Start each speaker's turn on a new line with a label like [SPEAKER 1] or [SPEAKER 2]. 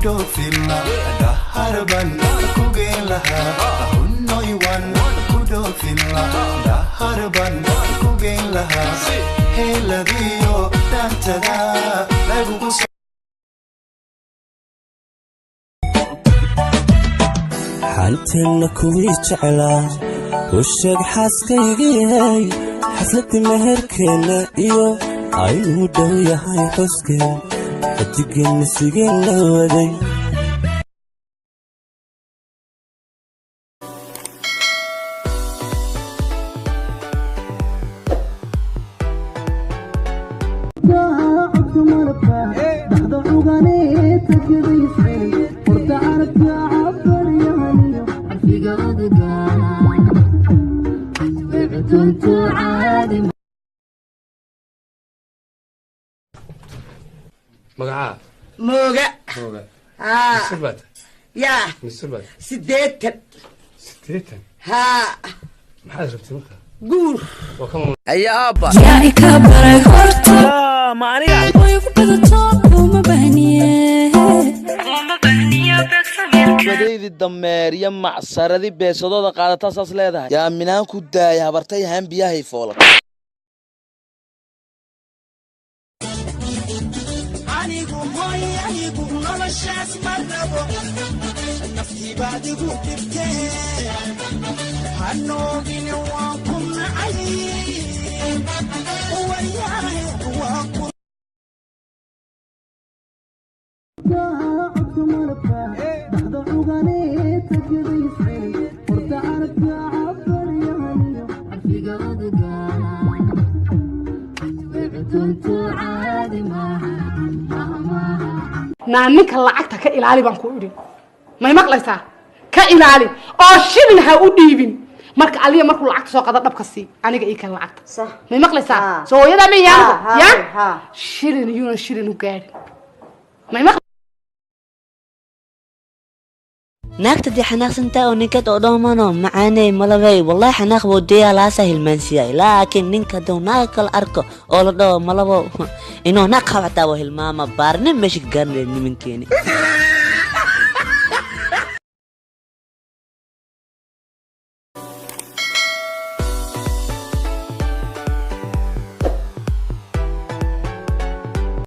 [SPEAKER 1] dhoofin dhaharban ku geen lahaa, hunnoy waan ku dhoofin dhaharban ku geen lahaa, heeladiyo dhaantada lagugu.
[SPEAKER 2] Xanteenna kuwii jeclaa u sheeg xaaskaygiihay, xafladii meherkeenna iyo aynuu dhow yahay xuskeen, xidigeenna sigeen la waday.
[SPEAKER 3] Magacaa?
[SPEAKER 4] Mooga.
[SPEAKER 3] Mooga.
[SPEAKER 4] Haa.
[SPEAKER 3] Misir baad tahay?
[SPEAKER 4] Yaa.
[SPEAKER 3] Misir baad?
[SPEAKER 4] 80.
[SPEAKER 3] 80?
[SPEAKER 4] Haa.
[SPEAKER 3] Maxaad rabtay markaa?
[SPEAKER 4] Guur.
[SPEAKER 3] Waa kan.
[SPEAKER 5] Yaa ika baray horta?
[SPEAKER 6] Ma aniga?
[SPEAKER 5] Way ku badato, kuma bahniye.
[SPEAKER 7] Badaydi dameer iyo macsaradi beesadooda qaadataa saas leedahay, yaa minaan ku daaya habartay haan biyahay foolan.
[SPEAKER 1] Anigu hoy, anigu noloshaas ma rabo, naftiibaad igu dhibtee, hanoogine waan ku nacay, waryahay waan ku.
[SPEAKER 8] Naa ninka lacagta ka ilaali baan ku idhi, may maqlaysaa? Ka ilaali oo shilin ha u dhiibin. Marka aliya markuu lacagta soo qado, dhabka sii, aniga ii kan lacagta.
[SPEAKER 4] Sax.
[SPEAKER 8] May maqlaysaa?
[SPEAKER 4] Haa.
[SPEAKER 8] Soo hooyadaa ma yaanigu?
[SPEAKER 4] Haa,
[SPEAKER 8] ya
[SPEAKER 4] haa.
[SPEAKER 8] Shilin yuuna shilin u gaadhin, may maq.
[SPEAKER 9] Naagta dee xanaaqsantaa oo ninkeed oo dhoomano macaaney malabey, wallahi xanaaq buu deeyaa, laasaa hilmaansiiyay. Laakiin ninka hadduu naaga kala arko oo la dhaho malabo, inuu naag qaba xataa waa hilmaama. Baarnin meesha ka gaarnay nimankeeni.